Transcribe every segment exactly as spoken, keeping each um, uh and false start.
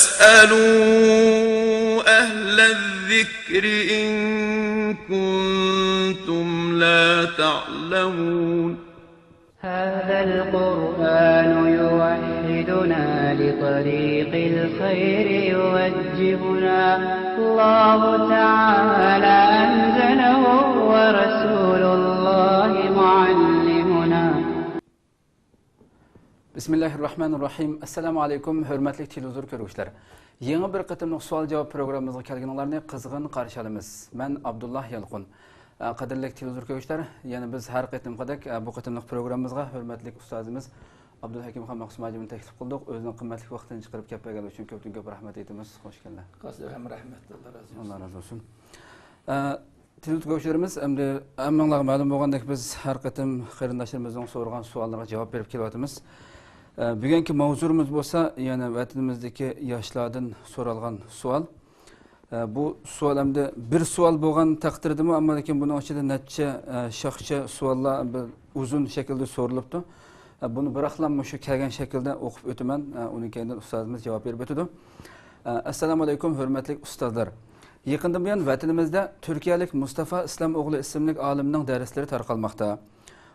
فاسألوا أهل الذكر إن كنتم لا تعلمون. هذا القرآن يوحدنا، لطريق الخير يوجهنا. الله تعالى أنزله، ورسول الله معلمنا. بسم الله الرحمن الرحيم. ئەسسالامۇ ئەلەيكۇم، ھۆرمەتلىك تېلېۋىزور كۆرگۈچىلەر. يېڭى بىر قېتىملىق سوئال جاۋاب پروگراممىمىزغا كەلگىنىڭلارنى قىزغىن قارشى ئالىمىز. مەن ئابدۇللا يالقۇن. ئە، قەدىرلىك تېلېۋىزور كۆرگۈچىلەر، يەنە بىز ھەر قېتىمقىدەك، ئە، بۇ قېتىملىق پروگراممىمىزغا ھۆرمەتلىك ئۇستازىمىز ئابدۇلھەكىمخان مەخسۇم ھاجىمنى تەكلىپ قىلدۇق. ئۆزىنىڭ قىممەتلىك ۋاقتىنى چىقىرىپ كەپ بەرگەنلىكى ئۈچۈن كۆپتىن كۆپ رەھمەت ئېيتىمىز. خوش كەلدى. سىلەرگە ھەم رەھمەت، ئاللا رازى بولسۇن. ئاللا رازى بولسۇن. ئە، تېلېۋىزور كۆرگۈچىلىرىمىز، ئەمدى ھەممىڭلارغا مەلۇم بولغاندەك، بىز ھەر قېتىم قېرىنداشلىرىمىزنىڭ سورىغان سوئاللىرىغا جاۋاب بېرىپ كېلىۋاتىمىز. ئە، بۈگۈنكى ماۋزۇمىز بولسا، يەنە ۋەتىنىمىزدىكى ياشلاردىن سورالغان سوئال. ئە، بۇ سوئال ئەمدى بىر سوئال بولغان تەقدىردىمۇ، ئەمما لېكىن بۇنىڭ ئىچىدە نەچچە، ئە، شاخچە سوئاللار بىر ئۇزۇن شەكىلدە سورىلىپتۇ. ئە، بۇنى بىراقلا مۇشۇ كەلگەن شەكىلدە ئوقۇپ ئۆتىمەن. ئە، ئۇنىڭ كەينىدىن ئۇستازىمىز جاۋاب بېرىپ ئۆتىدۇ. ئە، ئەسسالامۇ ئەلەيكۇم، ھۆرمەتلىك ئۇستازلار. يېقىندىن بۇيان ۋەتىنىمىزدە تۈركىيەلىك مۇستافا ئىسلام ئوغلى ئىسىملىك ئالىمنىڭ دەرسلىرى تارقالماقتا.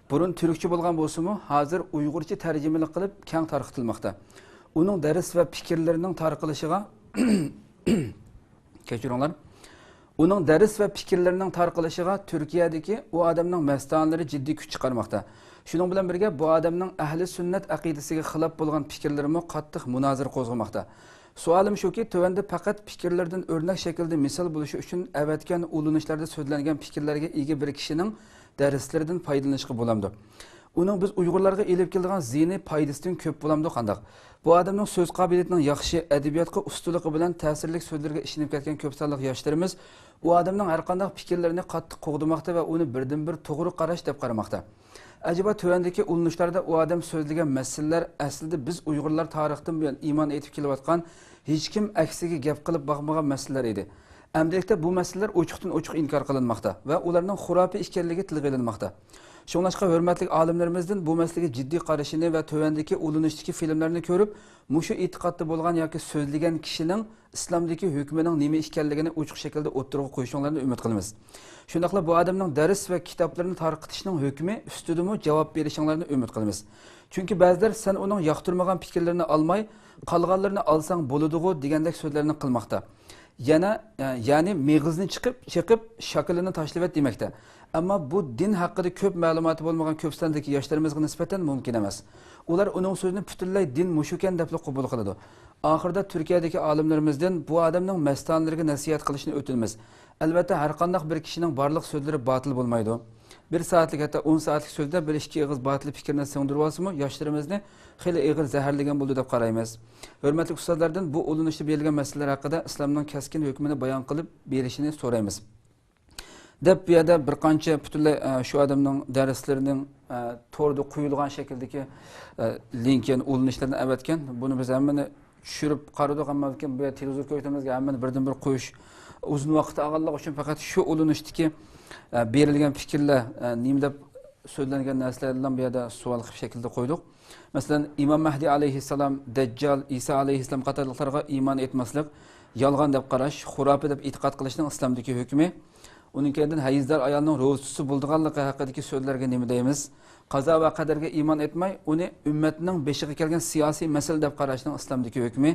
بۇرۇن تۈركچە بولغان بولسىمۇ، ھازىر ئۇيغۇرچە تەرجىمىلىك قىلىپ كەڭ تارقىتىلماقتا. ئۇنىڭ دەرس ۋە پىكىرلىرىنىڭ تارقىلىشىغا، كەچۈرۈڭلار. ئۇنىڭ دەرس ۋە پىكىرلىرىنىڭ تارقىلىشىغا تۈركىيەدىكى ئۇ ئادەمنىڭ مەستانىلىرى جىددىي كۈچ چىقارماقتا. شۇنىڭ بىلەن بىرگە، بۇ ئادەمنىڭ ئەھلى سۈننەت ئەقىدىسىگە خىلاپ بولغان پىكىرلىرىمۇ قاتتىق مۇنازىرە قوزغىماقتا. سوئالىم شۇكى، تۆۋەندە پەقەت پىكىرلىرىدىن ئۆرنەك شەكىلدە مىسال بولۇشى ئۈچۈن ئەۋەتكەن ئۇلىنىشلاردا سۆزلەنگەن پىكىرلەرگە ئىگە بىر كىشىنىڭ دەرسلىرىدىن پايدىلىنىشقا بولامدۇ؟ ئۇنىڭ بىز ئۇيغۇرلارغا ئېلىپ كېلىدىغان زىيىنى پايدىسىدىن كۆپ بولامدۇ قانداق؟ بۇ ئادەمنىڭ سۆز قابىلىيىتىنىڭ ياخشى، ئەدەبىياتقا ئۇستىلىقى بىلەن تەسىرلىك سۆزلىرىگە ئىشىنىپ كەتكەن كۆپ سانلىق ياشلىرىمىز ئۇ ئادەمنىڭ ھەرقانداق پىكىرلىرىنى قاتتىق قوغدىماقتا ۋە ئۇنى بىردىنبىر توغرا قاراش دەپ قارىماقتا. ئەجەبا تۆۋەندىكى ئۇلىنىشلاردا ئۇ ئادەم سۆزلىگەن مەسىلىلەر ئەسلىدە بىز ئۇيغۇرلار تارىختىن بۇيان ئىمان ئېيتىپ كېلىۋاتقان، ھېچكىم ئەكسىگە گەپ قىلىپ باقمىغان مەسىلىلەر ئىدى. ئەمدىلىكتە بۇ مەسىلىلەر ئوچۇقتىن ئوچۇق ئىنكار قىلىنماقتا ۋە ئۇلارنىڭ خۇراپە ئىكەنلىكى تىلغا ئېلىنماقتا. شۇڭلاشقا ھۆرمەتلىك ئالىملىرىمىزدىن بۇ مەسىلىگە جىددىي قارىشىنى ۋە تۆۋەندىكى ئۇلىنىشتىكى فىلىملەرنى كۆرۈپ، مۇشۇ ئېتىقادتا بولغان ياكى سۆزلىگەن كىشىنىڭ ئىسلامدىكى ھۆكمىنىڭ نېمە ئىكەنلىكىنى ئوچۇق شەكىلدە ئوتتۇرىغا قويۇشۇڭلارنى ئۈمىد قىلىمىز. شۇنداقلا بۇ ئادەمنىڭ دەرس ۋە كىتابلىرىنى تارقىتىشنىڭ ھۆكمى ئۈستىدىمۇ جاۋاب بېرىشىڭلارنى ئۈمىد قىلىمىز. چۈنكى بەزىلەر سەن ئۇنىڭ ياقتۇرمىغان پىكىرلىرىنى ئالماي، قالغانلىرىنى ئالساڭ بولىدىغۇ دېگەندەك سۆزلەرنى قىلماقتا. يەنە، يەنى مېغىزنى چىقىپ، چېقىپ، شاكىلىنى تاشلىۋەت دېمەكتە. ئەمما بۇ دىن ھەققىدە كۆپ مەلۇماتى بولمىغان كۆپ ساندىكى ياشلىرىمىزغا نىسبەتەن مۇمكىن ئەمەس. ئۇلار ئۇنىڭ سۆزىنى پۈتۈنلەي دىن مۇشۇكەن دەپلا قوبۇل قىلىدۇ. ئاخىرىدا تۈركىيەدىكى ئالىملىرىمىزدىن بۇ ئادەمنىڭ مەستانىلىرىگە نەسىھەت قىلىشنى ئۆتۈنىمىز. ئەلۋەتتە، ھەرقانداق بىر كىشىنىڭ بارلىق سۆزلىرى باتىل بولمايدۇ. بىر سائەتلىك، ھەتتا ئون سائەتلىك سۆزدە بىر ئىككى ئېغىز باتىل پىكىرنى سىڭدۈرۈۋالسىمۇ، ياشلىرىمىزنى خېلى ئېغىر زەھەرلىگەن بولىدۇ دەپ قارايمىز. ھۆرمەتلىك ئۇستازلاردىن بۇ ئۇلىنىشتا بېرىلگەن مەسىلىلەر ھەققىدە ئىسلامنىڭ كەسكىن ھۆكمىنى بايان قىلىپ بېرىشىنى سورايمىز. دەپ، بۇ يەردە بىر قانچە پۈتۈنلەي، ئە، شۇ ئادەمنىڭ دەرسلىرىنىڭ، ئە، توردا قويۇلغان شەكىلدىكى، ئە، لىنك، يەنى ئۇلىنىشلىرىنى ئەۋەتكەن. بۇنى بىز ھەممىنى چۈشۈرۈپ قارىدۇق، ئەمما لېكىن بۇ يەردە تېلېۋىزور كۆرگۈچىلىرىمىزگە ھەممىنى بىردىن بىر قويۇش ئۇزۇن ۋاقىت ئالغانلىقى ئۈچۈن پەقەت شۇ ئۇلىنىشتىكى، ئە، بېرىلگەن پىكىرلەر، ئە، نېمە دەپ سۆزلەنگەن نەرسىلەرنىلا بۇ يەردە سوئال شەكلىدە قويدۇق. مەسىلەن، ئىمام مەھدى ئەلەيھىسسالام، دەججال، ئىسا ئەلەيھىسسالام قاتارلىقلارغا ئىمان ئېيتماسلىق، يالغان دەپ قاراش، خۇراپە دەپ ئېتىقاد قىلىشنىڭ ئىسلامدىكى ھۆكمى. ئۇنىڭ كەينىدىن ھەيزدار ئايالنىڭ روزىسى بولىدىغانلىقى ھەققىدىكى سۆزلەرگە نېمە دەيمىز؟ قازا ۋە قەدەرگە ئىمان ئېيتماي، ئۇنى ئۈممەتنىڭ بېشىغا كەلگەن سىياسىي مەسىلە دەپ قاراشنىڭ ئىسلامدىكى ھۆكمى.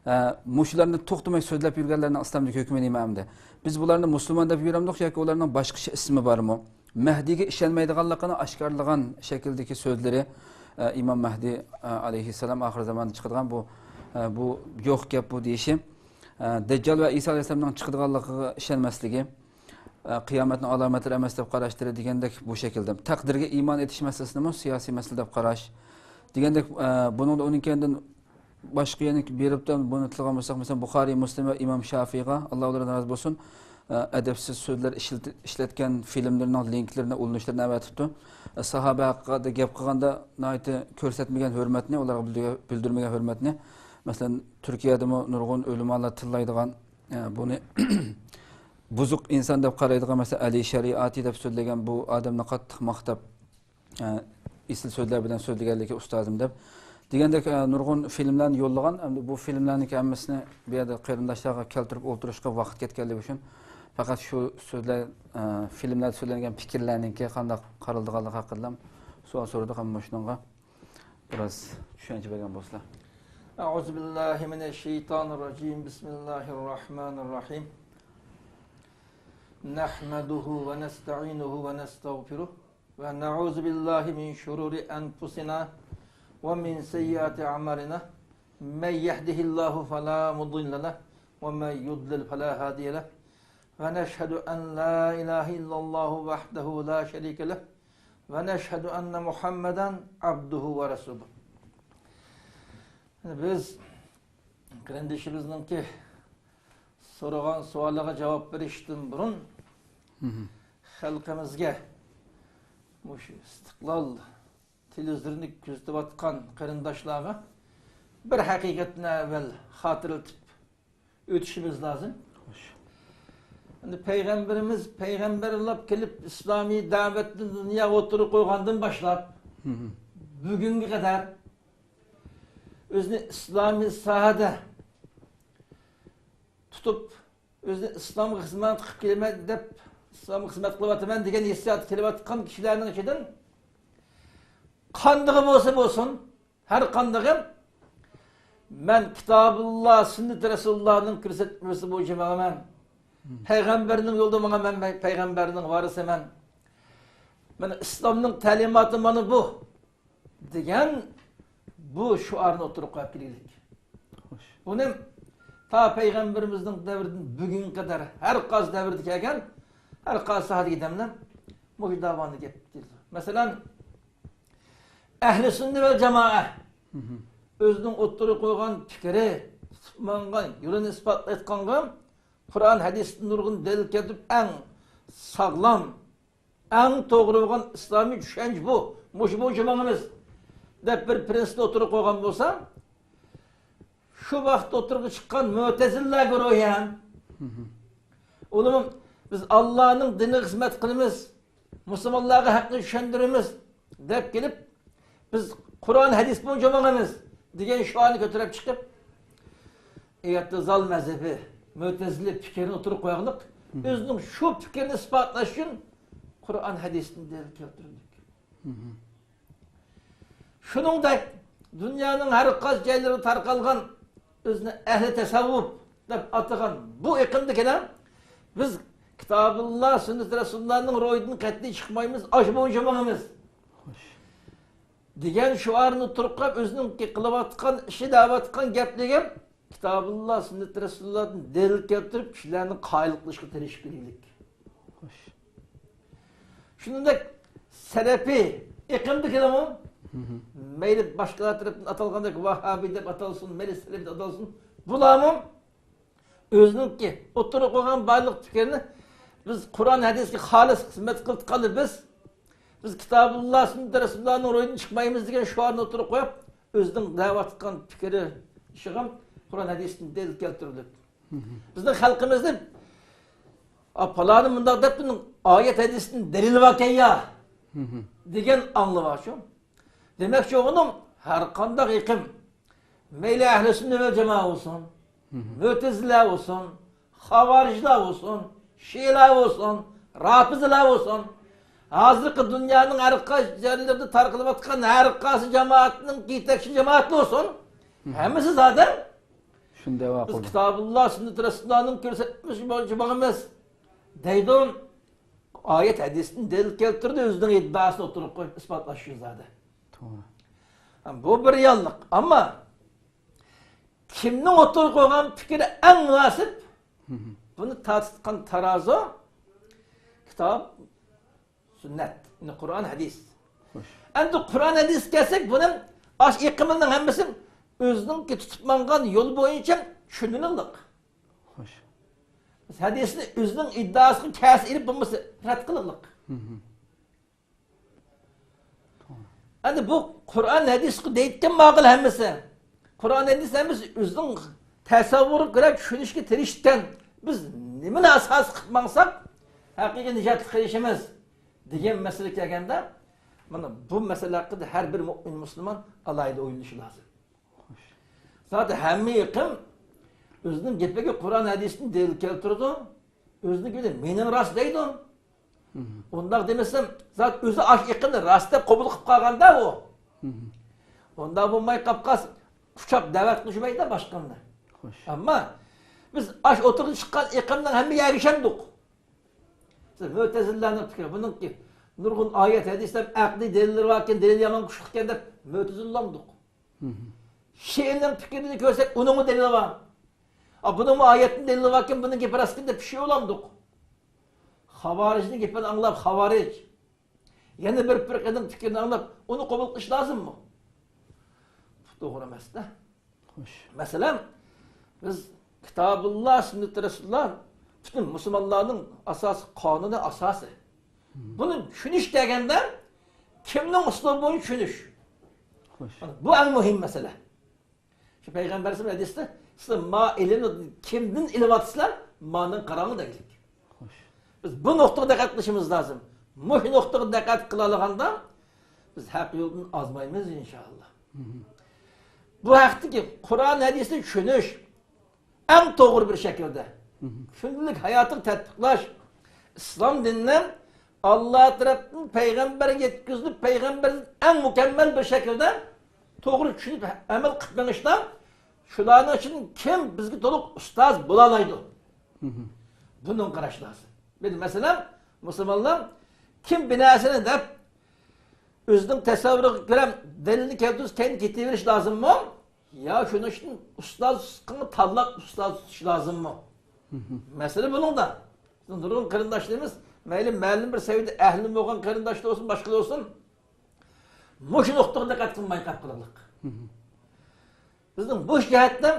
ئە، مۇشۇلارنى توختىماي سۆزلەپ يۈرگەنلەرنىڭ ئىسلامدىكى ھۆكمى نېمە ئەمدى؟ بىز بۇلارنى مۇسۇلمان دەپ يۈرەمدۇق ياكى ئۇلارنىڭ باشقىچە ئىسمى بارمۇ؟ مەھدىگە ئىشەنمەيدىغانلىقىنى ئاشكارىلىغان شەكىلدىكى سۆزلىرى، ئە، ئىمام مەھدى، ئە، ئەلەيھىسسالام ئاخىر زاماندا چىقىدىغان بۇ، ئە، بۇ يوق گەپ بۇ دېيىشى، ئە، دەججال ۋە ئىسا ئەلەيھىسسالامنىڭ چىقىدىغانلىقىغا ئىشەنمەسلىكى، ئە، قىيامەتنىڭ ئالامەتلىرى ئەمەس دەپ قاراشلىرى دېگەندەك بۇ شەكىلدە. تەقدىرگە ئىمان ئېيتىش مەسىلىسىنىمۇ سىياسىي مەسىلە دەپ قاراش دېگەندەك، ئە، بۇنىڭدا ئۇنىڭ كەينىدىن باشقا يەنە بېرىپتۇ، بۇنى تىلغا ئالمىساق، مەسىلەن، بۇخارىي، مۇسلىم ۋە ئىمام شافىيغا، ئاللا ئۇلاردىن رازى بولسۇن، ئە، ئەدەپسىز سۆزلەر ئىشلىتى-، ئىشلەتكەن فىلىملىرىنىڭ لىنكلىرىنى، ئۇلىنىشلىرىنى ئەۋەتىپتۇ. ئە، ساھابە ھەققىدە گەپ قىلغاندا ناھايىتى كۆرسەتمىگەن ھۆرمەتنى، ئۇلارغا بىلدۈرگە-، بىلدۈرمىگەن ھۆرمەتنى. مەسىلەن، تۈركىيەدىمۇ نۇرغۇن ئۆلىمالار تىللايدىغان، ئە، بۇنى بۇزۇق ئىنسان دەپ قارايدىغان، مەسىلەن، ئەلى شەرىئاتى دەپ سۆزلىگەن بۇ ئادەمنى قاتتىق ماختاپ، ئە، ئېسىل سۆزلەر بىلەن سۆزلىگەنلىكى ئۇستازىم دەپ، دېگەندەك، ئە، نۇرغۇن فىلىملەرنى يوللىغان، ئەمدى بۇ فىلىملەرنىڭكى ھەممىسىنى بۇ يەردە قېرىنداشلارغا كەلتۈرۈپ ئولتۇرۇشقا ۋاقىت كەتكەنلىكى ئۈچۈن، پەقەت شۇ سۆزلەر، ئە، فىلىملەردە سۆزلەنگەن پىكىرلەرنىڭكى قانداق قارىلىدىغانلىقى ھەققىدىلا سوئال سورىدۇق، ھەم مۇشۇنىڭغا بىراز چۈشەنچە بەرگەن بولسىلا. أعوذ بالله من الشيطان الرجيم. بسم الله الرحمن الرحيم. نحمده ونستعينه ونستغفره ونعوذ بالله من شرور أنفسنا ومن سيئات أعمالنا. من يهده الله فلا مضل له ومن يضلل فلا هادي له. ونشهد أن لا إله إلا الله وحده لا شريك له. ونشهد أن محمدا عبده ورسوله. بىز قېرىندىشىمىزنىڭكى سورىغان سوئالىغا جاۋاب بېرىشتىن بۇرۇن، خەلقىمىزگە، مۇشۇ ئىستىقلال تېلېۋىزورىنى كۆزىتىۋاتقان قېرىنداشلارغا بىر ھەقىقەتنى ئەۋۋەل خاتىرىلىتىپ ئۆتۈشىمىز لازىم. خوش. ئەمدى پەيغەمبىرىمىز پەيغەمبەرلەپ كېلىپ، ئىسلامىي دەۋەتنى دۇنياغا ئوتتۇرىغا قويغاندىن باشلاپ، بۈگۈنگە قەدەر ئۆزىنى ئىسلامىي ساھەدە تۇتۇپ، ئۆزىنى ئىسلامغا خىزمەت قىلىپ كېلىمەن دەپ، ئىسلامغا خىزمەت قىلىۋاتىمەن دېگەن ھېسسىيات كېلىۋاتقان كىشىلەرنىڭ ئىچىدىن قاندىقى بولسا بولسۇن، ھەر قاندىقى، مەن كىتابۇللا، سۈننىتى رەسۇلۇللانىڭ كۆرسەتمىسى بويىچە ماڭىمەن. پەيغەمبەرنىڭ يولىدا ماڭىمەن، مەن پەيغەمبەرنىڭ ۋارىسىمەن. مانا ئىسلامنىڭ تەلىماتى مانا بۇ، دېگەن بۇ شوئارنى ئوتتۇرىغا قويۇپ كېلىلىك. خوش. بۇنى تا پەيغەمبىرىمىزنىڭ دەۋرىدىن بۈگۈنگە قەدەر ھەر قايسى دەۋردە كەلگەن، ھەر قايسى ساھەدىكى ئادەملەر مۇشۇ داۋانى گەپ قىلىدۇ. مەسىلەن، ئەھلى سۈننە ۋەل جامائە ئۆزىنىڭ ئوتتۇرىغا قويغان پىكرى، تۇتۇپ ماڭغان يولىنى ئىسپاتلايدىغانغا قۇرئان، ھەدىستىن نۇرغۇن دەلىل كەلتۈرۈپ، ئەڭ ساغلام، ئەڭ توغرا بولغان ئىسلامىي چۈشەنچە بۇ، مۇشۇ بويىچە ماڭىمىز دەپ بىر پرىنسىپنى ئوتتۇرىغا قويغان بولسا، شۇ ۋاقىتتا ئوتتۇرىغا چىققان مۆتەزىلىلەر گۇرۇھى ھەم، ئۇلارمۇ بىز ئاللانىڭ دىنىغا خىزمەت قىلىمىز، مۇسۇلمانلارغا ھەقنى چۈشەندۈرىمىز دەپ كېلىپ، بىز قۇرئان، ھەدىس بويىچە ماڭىمىز دېگەن شوئارنى كۆتۈرۈپ چىقىپ، ئېتىزال مەزھىپى، مۆتەزىلە پىكرىنى ئوتتۇرىغا قويغانلىق، ئۆزىنىڭ شۇ پىكرىنى ئىسپاتلاش ئۈچۈن قۇرئان، ھەدىستىن دەلىل كەلتۈردۇق. شۇنىڭدەك دۇنيانىڭ ھەر قايسى جايلىرىغا تارقالغان ئۆزىنى ئەھلى تەسەۋۋۇپ دەپ ئاتىغان بۇ ئېقىمدىكىلەر، بىز كىتابۇللا، سۈننىتى رەسۇلۇللانىڭ روھىدىن قەتئىي چىقمايمىز، ئاشۇ بويىچە ماڭىمىز، خوش، دېگەن شوئارنى ئوتتۇرىغا قويۇپ، ئۆزىنىڭكى قىلىۋاتقان ئىشى، دەۋاتقان گەپلىرىگە كىتابۇللا، سۈننىتى رەسۇلۇللادىن دەلىل كەلتۈرۈپ، كىشىلەرنى قايىل قىلىشقا تىرىشىپ كېلەيلىك. خوش. شۇنىڭدەك سەلەپىي ئېقىمدىكىلەرمۇ، مەيلى باشقىلار تەرىپىدىن ئاتالغاندەك ۋاھابىي دەپ ئاتالسۇن، مەيلى سەلەپىي دەپ ئاتالسۇن، بۇلارمۇ ئۆزىنىڭكى ئوتتۇرىغا قويغان بارلىق پىكرىنى، بىز قۇرئان، ھەدىسكە خالىس خىزمەت قىلىۋاتقاندا بىز، بىز كىتابۇللا، سۈننىتى رەسۇلۇللانىڭ روھىدىن چىقمايمىز دېگەن شوئارنى ئوتتۇرىغا قويۇپ، ئۆزىنىڭ دەۋاتقان پىكرى ئىشىغا قۇرئان، ھەدىستىن دەلىل كەلتۈردۇق. بىزنىڭ خەلقىمىزدە، «ئا، پالانى مۇنداق دەپتۇ، ئايەت، ھەدىستىن دەلىل باركەن يا» دېگەن ئاڭلىۋالىشۇ. دېمەكچى بولغىنىم، ھەر قانداق ئېقىم، مەيلى ئەھلى سۈننە ۋەل جامائە بولسۇن، مۆتەزىلە بولسۇن، خاۋارىجلار بولسۇن، شىئىلار بولسۇن، رافىزىلار بولسۇن، ھازىرقى دۇنيانىڭ ھەر قايسى جايلىرىدا تارقىلىۋاتقان ھەر قايسى جامائەتنىڭ يېتەكچى جامائەت بولسۇن، ھەممىسى زادى شۇنى دەۋا بىز قىلدى. كىتابۇللا، سۈننىتى رەسۇلۇللانىڭ كۆرسەتمىسى بويىچە ماڭىمىز دەيدۇ. ئايەت، ھەدىستىن دەلىل كەلتۈردى، ئۆزىنىڭ ئىددىئاسىنى ئوتتۇرىغا قويۇپ ئىسپاتلاش ئۈچۈن زادى. توغرا. ھە، بۇ بىر يانلىق. ئەمما كىمنىڭ ئوتتۇرىغا قويغان پىكرى ئەڭ مۇناسىپ؟ بۇنى تارتىدىغان تارازۇ كىتاب، سۈننەت، يەنى قۇرئان، ھەدىس. خوش. ئەمدى قۇرئان، ھەدىسكە كەلسەك، بۇنى ئاشۇ ئېقىمنىڭ ھەممىسى ئۆزىنىڭكى تۇتۇپ ماڭغان يول بويىچە چۈشىنىلىق. خوش. ھەدىسنى ئۆزىنىڭ ئىددىئاسىغا كەلسە ئېلىپ، بولمىسا رەت قىلىقلىق. ئەمدى بۇ قۇرئان، ھەدىسقا دەيدىكەن ماقۇل ھەممىسى. قۇرئان، ھەدىس ھەممىسى ئۆزىنىڭ تەسەۋۋۇرىغا كۆرە چۈشىنىشكە تىرىشىدىكەن. بىز نېمىنى ئاساس قىلىپ ماڭساق، ھەقىقىي نىجاتلىق قىلىشىمىز دېگەن مەسىلىگە كەلگەندە، مانا بۇ مەسىلە ھەققىدە ھەر بىر مۆمىن مۇسۇلمان ئالاھىدە ئويلىنىشى لازىم. زادى ھەممە ئېقىم ئۆزىنىڭ گېپىگە قۇرئان ھەدىستىن دەلىل كەلتۈرىدۇ، ئۆزىنىڭ گېپىدە مېنىڭ راست دەيدۇ. ئۇنداق دېمىسەم، زادى ئۆزى ئاشۇ ئېقىمنى راست دەپ قوبۇل قىلىپ قالغاندا ئۇ. ئۇنداق بولماي قاپ قالسا، قۇچاق دەۋەت قىلىشمايدۇ باشقىنى. ئەمما بىز ئاشۇ ئوتتۇرىغا چىققان ئېقىمنىڭ ھەممە يەرگە ئىشەندۇق. سىز مۆتەزىللەرنىڭ پىكرى، بۇنىڭكى نۇرغۇن ئايەت، ھەدىسلەر، ئەقلىي دەلىللىرى باركەن، دەلىل يامان كۈچلۈككەن دەپ مۆتەزىللەڭدۇق. شىئىنىڭ پىكرىنى كۆرسەك، ئۇنىڭمۇ دەلىلى بار. ئا، بۇنىڭمۇ ئايەتتىن دەلىلى باركەن، بۇنىڭ گېپى راستكەن دەپ شىئولامدۇق. خاۋارىجنىڭ گېپىنى ئاڭلاپ، خاۋارىج. يەنە بىر پىرقىنىڭ پىكرىنى ئاڭلاپ، ئۇنى قوبۇل قىلىش لازىممۇ؟ بۇ توغرا ئەمەس-دە. خوش. مەسىلەن، بىز كىتابۇللا، سۈننىتى رەسۇلۇللا پۈتۈن مۇسۇلمانلارنىڭ ئاساسىي قانۇنى، ئاساسى. بۇنى چۈشىنىش دېگەندە كىمنىڭ ئۇسلۇبى بويىچە چۈشىنىش. خوش. بۇ ئەڭ مۇھىم مەسىلە. شۇ پەيغەمبەرىمىز ھەدىستە، «سىلەر ما ئىلىمنى كىمدىن ئېلىۋاتىسىلەر؟ ماڭا قاراڭ» دېگەنلىك. خوش. بىز بۇ نۇقتىغا دىققەت قىلىشىمىز لازىم. مۇشۇ نۇقتىغا دىققەت قىلالىغاندا، بىز ھەق يولدىن ئازمايمىز، ئىنشائاللا. بۇ ھەقتىكى قۇرئان ھەدىسنى چۈشىنىش، ئەڭ توغرا بىر شەكىلدە كۈندىلىك ھاياتىغا تەتبىقلاش، ئىسلام دىنىنى ئاللا تەرەپتىن پەيغەمبەرگە يەتكۈزۈلۈپ، پەيغەمبەردىن ئەڭ مۇكەممەل بىر شەكىلدە توغرا چۈشىنىپ ئەمەل قىلىپ مېڭىشتا، شۇلارنىڭ ئىچىدىن كىم بىزگە تولۇق ئۇستاز بولالايدۇ؟ بۇنىڭغا قاراش لازىم. بىر مەسىلەن، مۇسۇلمانلار كىم بىر نەرسىنى دەپ، ئۆزىنىڭ تەسەۋۋۇرىغا كۆرە دەلىلنى كەلتۈرسە، كەينىدىن كېتىۋېرىش لازىممۇ؟ يا شۇنىڭ ئۈچۈن ئۇستاز تۇتقىنى تاللاپ ئۇستاز تۇتۇش لازىممۇ؟ مەسىلە بۇنىڭدا. بىزنىڭ نۇرغۇن قېرىنداشلىرىمىز، مەيلى مەلۇم بىر سەۋىيەدە ئەھلى بولغان قېرىنداشلار بولسۇن، باشقىلار بولسۇن، مۇشۇ نۇقتىغا دىققەت قىلماي قاپقالغانلىق. بىزنىڭ بۇ جەھەتتە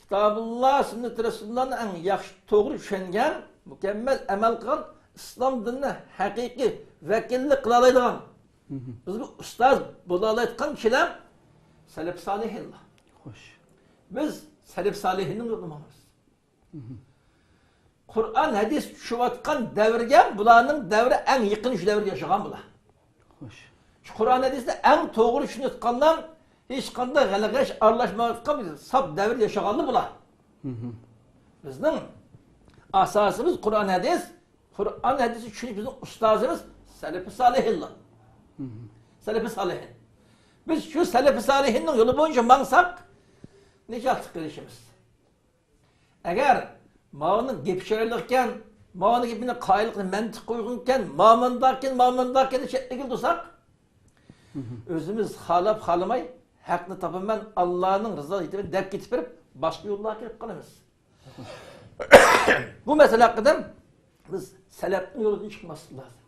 كىتابۇللا، سۈننىتى رەسۇلۇللانى ئەڭ ياخشى، توغرا چۈشەنگەن، مۇكەممەل ئەمەل قىلغان، ئىسلام دىنىنى ھەقىقىي ۋەكىللىك قىلالايدىغان، بىزگە ئۇستاز بولالايدىغان كىشىلەر سەلەف سالىھىنلار. خوش. بىز سەلەف سالىھىننىڭ يولىدا ماڭىمىز. قۇرئان، ھەدىس چۈشۈۋاتقان دەۋرگە بۇلارنىڭ دەۋرى ئەڭ يېقىن، شۇ دەۋردە ياشىغان بۇلار. خوش. شۇ قۇرئان، ھەدىسنى ئەڭ توغرا چۈشىنىۋاتقانلار، ھېچقانداق غەلغەش ئارىلاشمايۋاتقان ساپ دەۋردە ياشىغانلار بۇلار. بىزنىڭ ئاساسىمىز قۇرئان، ھەدىس. قۇرئان، ھەدىسنى چۈشىنىش بىزنىڭ ئۇستازىمىز سەلەفى سالىھىنلار. سەلەفى سالىھىن. بىز شۇ سەلەفى سالىھىننىڭ يولى بويىچە ماڭساق، نىجاتلىق قىلىشىمىز. ئەگەر ماۋۇنىڭ گېپى چىرايلىق ئىكەن، ماۋۇنىڭ گېپىنى قايىل قىلىپ مەنتىققا ئۇيغۇن ئىكەن، ماۋۇ مۇنداق ئىكەن، ماۋۇ مۇنداق ئىكەن دەپ چەتنىگىلى تۇرساق، ئۆزىمىز خالاپ خالىماي ھەقنى تاپىمەن، ئاللانىڭ رىزاسىغا يېتىمەن دەپ كېتىپ بېرىپ، باشقا يوللارغا كىرىپ قالىمىز. بۇ مەسىلە ھەققىدە بىز سەلەپنىڭ يولىدىن چىقماسلىق لازىم.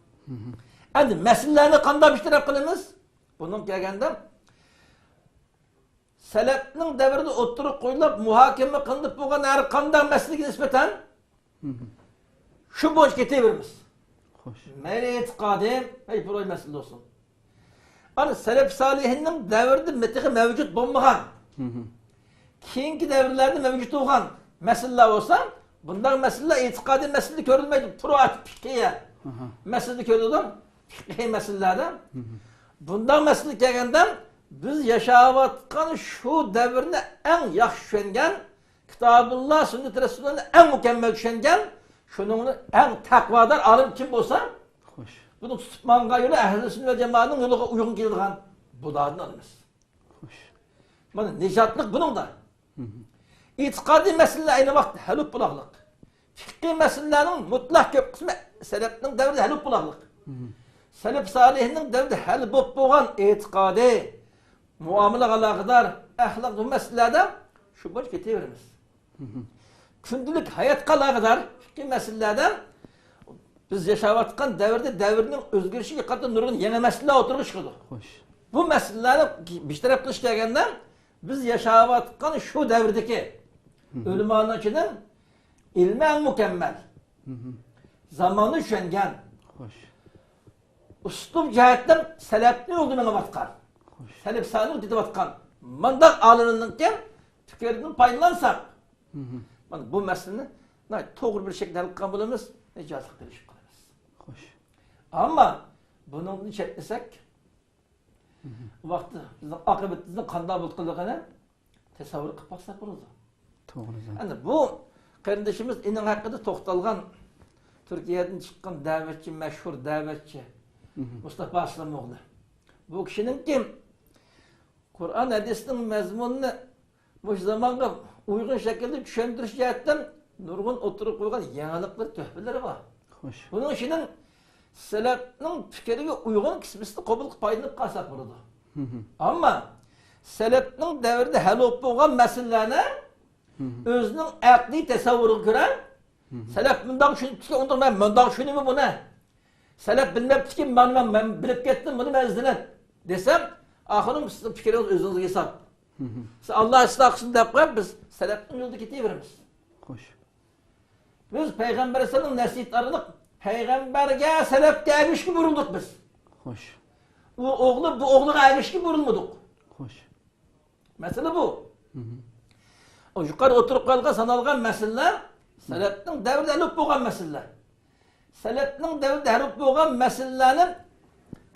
ئەمدى مەسىلىلەرنى قانداق بىر تەرەپ قىلىمىز؟ بۇنىڭغا كەلگەندە، سەلەپنىڭ دەۋرىدە ئوتتۇرىغا قويۇلۇپ، مۇھاكىمە قىلىنىپ بولغان ھەر قانداق مەسىلىگە نىسبەتەن شۇ بويىچە كېتىۋېرىمىز. خوش. مەيلى ئېتىقادىي، مەيلى پۇلان مەسىلە بولسۇن. ئانا سەلەف سالىھىننىڭ دەۋرىدە تېخى مەۋجۇت بولمىغان، كېيىنكى دەۋرلەردە مەۋجۇت بولغان مەسىلىلەر بولسا، بۇنداق مەسىلىلەر ئېتىقادىي مەسىلىدە كۆرۈلمەيدۇ، پۇرۇئات پىقھىيە مەسىلىدە كۆرۈلىدۇ. پىقھىي مەسىلىلەردە. بۇنداق مەسىلە كەلگەندە، بىز ياشاۋاتقان شۇ دەۋرنى ئەڭ ياخشى چۈشەنگەن، كىتابۇللا، سۈننىتى رەسۇلۇللانى ئەڭ مۇكەممەل چۈشەنگەن، شۇنىڭ ئەڭ تەقۋادار ئالىم كىم بولسا، خوش، بۇنى تۇتۇپ ماڭغان يولى ئەھلى سۈننە ۋە جامائەتنىڭ يولىغا ئۇيغۇن كېلىدىغان بۇلاردىن ئالىمىز. خوش. مانا نىجاتلىق بۇنىڭدا. ئېتىقادىي مەسىلىلەر ئەينى ۋاقىتتا ھەل بولۇپ بولاقلىق. پىقھىي مەسىلىلەرنىڭ مۇتلەق كۆپ قىسمى سەلەفنىڭ دەۋرىدە ھەل بولۇپ بولاقلىق. سەلەف سالىھىننىڭ دەۋرىدە ھەل بولۇپ بولغان ئېتىقادىي، مۇئامىلىگە ئالاقىدار، ئەخلاق، بۇ مەسىلىلەردە شۇ بويىچە كېتىۋېرىمىز. كۈندىلىك ھاياتقا ئالاقىدار پىقھىي مەسىلىلەردە بىز ياشاۋاتقان دەۋردە دەۋرنىڭ ئۆزگىرىشىگە قارىتا نۇرغۇن يېڭى مەسىلىلەر ئوتتۇرىغا چىقىدۇ. خوش. بۇ مەسىلىلەرنى بىر تەرەپ قىلىش كەلگەندە، بىز ياشاۋاتقان شۇ دەۋردىكى ئۆلىمانىڭ ئىچىدە ئىلمى ئەڭ مۇكەممەل، زاماننى چۈشەنگەن، خوش، ئۇسلۇب جەھەتتىن سەلەپنى يولىدا مېڭىۋاتقان، خوش، سەلەف سالىھنى دېتىۋاتقان مۇنداق ئالىمنىڭكى پىكرىدىن پايدىلانساق، مانا بۇ مەسىلىنى ناھايىتى توغرا بىر شەكىلدە ھەل قىلغان بولىمىز، نىجاتلىق قىلىشىپ قالىمىز. خوش. ئەمما بۇنىڭدىن چەتنىسەك، ئۇ ۋاقىتتا بىزنىڭ ئاقىۋىتىمىزنىڭ قانداق بولىدىغىنى تەسەۋۋۇر قىلىپ باقساق بولىدۇ. توغرا. ئەمدى بۇ قېرىندىشىمىز ئېنىڭ ھەققىدە توختالغان تۈركىيەدىن چىققان دەۋەتچى، مەشھۇر دەۋەتچى مۇستاپا ئاسلام ئوغلى. بۇ كىشىنىڭكى قۇرئان ھەدىسنىڭ مەزمۇنىنى مۇشۇ زامانغا ئۇيغۇن شەكىلدە چۈشەندۈرۈش جەھەتتىن نۇرغۇن ئوتتۇرىغا قويغان يېڭىلىقلىرى، تۆھپىلىرى بار. خوش. بۇنىڭ ئىچىدىن سەلەفنىڭ پىكرىگە ئۇيغۇن قىسمىنى قوبۇل قىلىپ پايدىلىنىپ قالساق بولىدۇ. ئەمما سەلەفنىڭ دەۋرىدە ھەل بولۇپ بولغان مەسىلىلەرنى ئۆزىنىڭ ئەقلىي تەسەۋۋۇرىغا كۆرە، سەلەف مۇنداق چۈشىنىپتىكەن، ئۇنداق مەن مۇنداق چۈشىنىمەن بۇنى. سەلەف بىلمەپتىكەن، مانا مەن، مەن بىلىپ كەتتىم بۇنى مەن ئىزدىنىپ دېسەم، ئاخىرى سىزنىڭ پىكرىڭىز ئۆزىڭىزگە ھېساب. سىز ئاللا ئىسلاھ قىلسۇن دەپ قويۇپ، بىز سەلەفنىڭ يولىدا كېتىۋېرىمىز. خوش. بىز پەيغەمبەر ئەلەيھىسسالامنىڭ نەسىھىتى ئارقىلىق پەيغەمبەرگە، سەلەفكە ئەگىشىشكە بۇيرۇلدۇق بىز. خوش. ئۇ ئوغلى بۇ ئوغلىغا ئەگىشىشكە بۇيرۇلمىدۇق. خوش. مەسىلە بۇ. ئۇ يۇقىرىدا ئوتتۇرىغا قويۇلغان، سانالغان مەسىلىلەر سەلەفنىڭ دەۋرىدە ھەل بولۇپ بولغان مەسىلىلەر. سەلەفنىڭ دەۋرىدە ھەل بولۇپ بولغان مەسىلىلەرنى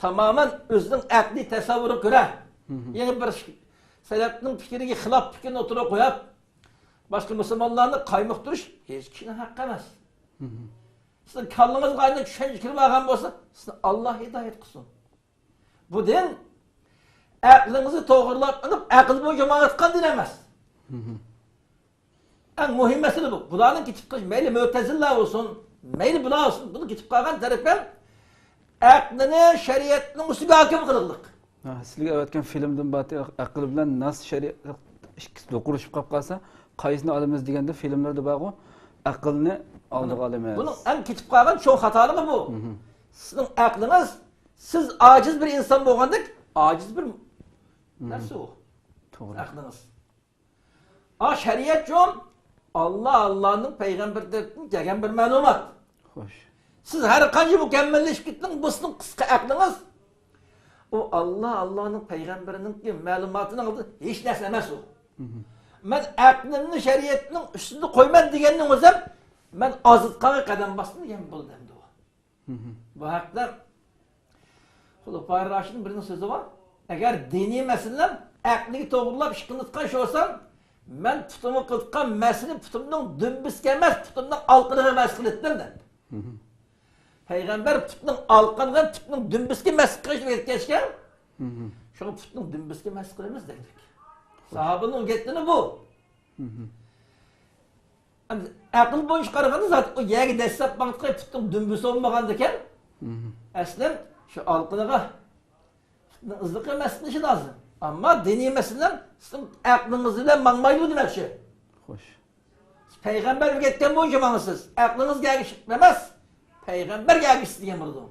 تامامەن ئۆزىنىڭ ئەقلىي تەسەۋۋۇرىغا كۆرە، يەنى بىر سەلەفنىڭ پىكرىگە خىلاپ پىكىرنى ئوتتۇرىغا قويۇپ، باشقا مۇسۇلمانلارنى قايمۇقتۇرۇش ھېچ كىشىنىڭ ھەققى ئەمەس. سىزنىڭ كاللىڭىزغا ئايلىنىپ چۈشەنچە كىرىۋالغان بولسا، سىزنى ئاللا ھىدايەت قىلسۇن. بۇ دىن ئەقلىڭىزنى توغرىلاپ ئېلىپ، ئەقىل بويىچە ماڭىدىغان دىن ئەمەس. ئەڭ مۇھىم مەسىلە بۇ. بۇلارنىڭ كېتىپ قېلىشى، مەيلى مۆتەزىللە بولسۇن، مەيلى بۇلار بولسۇن، بۇنىڭ كېتىپ قالغان تەرىپى ئەقلىنى شەرىئەتنىڭ ئۈستىگە ھاكىم قىلغانلىق. ھە، سىلىگە ئەۋەتكەن فىلىمدىن باتى ئەقىل بىلەن نەس شەرىئەت ئىككىسى دوقۇرۇشۇپ قاپ قالسا، قايسىنى ئالىمىز دېگەندە، فىلىملاردا بارغۇ، ئەقىلنى ئالدىغا ئالىمىز. بۇنىڭ ئەڭ كېتىپ قالغان چوڭ خاتالىقى بۇ. سىزنىڭ ئەقلىڭىز، سىز ئاجىز بىر ئىنسان بولغاندەك، ئاجىز بىر نەرسە ئۇ. توغرا. ئەقلىڭىز. ئا، شەرىئەتچۇ، ئاللا، ئاللانىڭ پەيغەمبىرى تەرىپىدىن كەلگەن بىر مەلۇمات. خوش. سىز ھەر قانچە مۇكەممەللەشكەن بولسىڭىز، قىسقا ئەقلىڭىز، ئۇ ئاللا، ئاللانىڭ پەيغەمبىرىنىڭ مەلۇماتىنىڭ ئالدىدا ھېچ نەرسە ئەمەس ئۇ. مەن ئەقلىمنى شەرىئەتنىڭ ئۈستىدە قويىمەن دېگەننىڭ ئۆزى، مەن ئازىتقانغا قەدەم باستىم دېگەن بولدى ئەمدى ئۇ. بۇ ھەقتە خۇلەپائىر راشىدىن بىرىنىڭ سۆزى بار. ئەگەر دىنىي مەسىلىلەر ئەقلىگە توغرىلاپ ئىش قىلىنىۋاتقان ئىش بولسا، مەن پۇتۇمغا قىلىۋاتقان مەسىنى پۇتۇمنىڭ دۈمبىسىگە ئەمەس، پۇتۇمنىڭ ئالقىنىغا مەس قىلىۋېتىمەن دەپ. پەيغەمبەر پۇتنىڭ ئالقىنىغا، پۇتنىڭ دۈمبىسىگە مەس قىلىش ئۆگەتكەچكە، شۇڭا پۇتنىڭ دۈمبىسىگە مەس قىلىمىز دېدۇق. ساھابىنىڭ گېپى بۇ. ئەقىل بويىچە قارىغاندا، زادى ئۇ يەرگە دەسسەپ ماڭىدىغان پۇتنىڭ دۈمبىسى بولمىغاندىكەن. ئەسلى شۇ ئالقىنىغا پۇتنىڭ ئىزلىقى مەس قىلىشى لازىم. ئەمما دىنىي مەسىلىلەر سىزنىڭ ئەقلىڭىز بىلەن ماڭمايدۇ دېمەكچى. خوش. پەيغەمبەر ئۆگەتكەن بويىچە ماڭىسىز. ئەقلىڭىزگە ئەگىشىپ ئەمەس، پەيغەمبەرگە ئەگىشىسىز دېگەن بولىدۇ.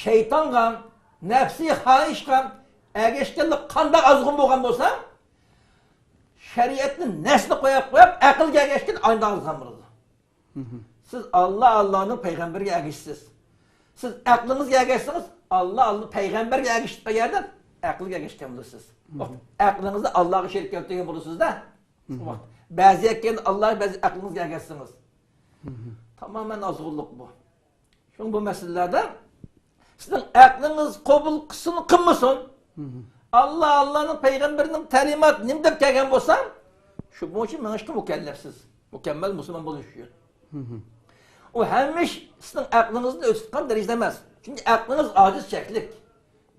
شەيتانغا، نەپسىي خاھىشقا ئەگەشكەنلىك قانداق ئازغۇن بولغان بولسا، شەرىئەتنى نەسنى قويۇپ قويۇپ، ئەقىلگە ئەگەشكەن ئاينىدا ئازغان بولىدۇ. سىز ئاللا، ئاللانىڭ پەيغەمبىرىگە ئەگىشىسىز. سىز ئەقلىڭىزگە ئەگەشسىڭىز، ئاللا، ئاللا پەيغەمبەرگە ئەگىشىپ قالغان يەردە ئەقىلگە ئەگەشكەن بولىسىز. ئەقلىڭىزنى ئاللاغا شېرىك كەلتۈرگەن بولىسىز-دە. بەزى ئەكەن ئاللا، بەزى ئەقلىڭىزگە ئەگەشسىڭىز. تامامەن ئازغۇنلۇق بۇ. شۇڭا بۇ مەسىلىلەردە سىزنىڭ ئەقلىڭىز قوبۇل قىلسۇن، قىلمىسۇن، ئاللا، ئاللانىڭ پەيغەمبىرىنىڭ تەلىماتى نېمە دەپ كەلگەن بولسا، شۇ بويىچە مېڭىشقا مۇكەللەپسىز. مۇكەممەل مۇسۇلمان بولۇش ئۈچۈن. ئۇ ھەممە ئىش سىزنىڭ ئەقلىڭىزدىن ئۆتۈپ چىققان دەرىجىدە ئەمەس. چۈنكى ئەقلىڭىز ئاجىز، چەكلىك.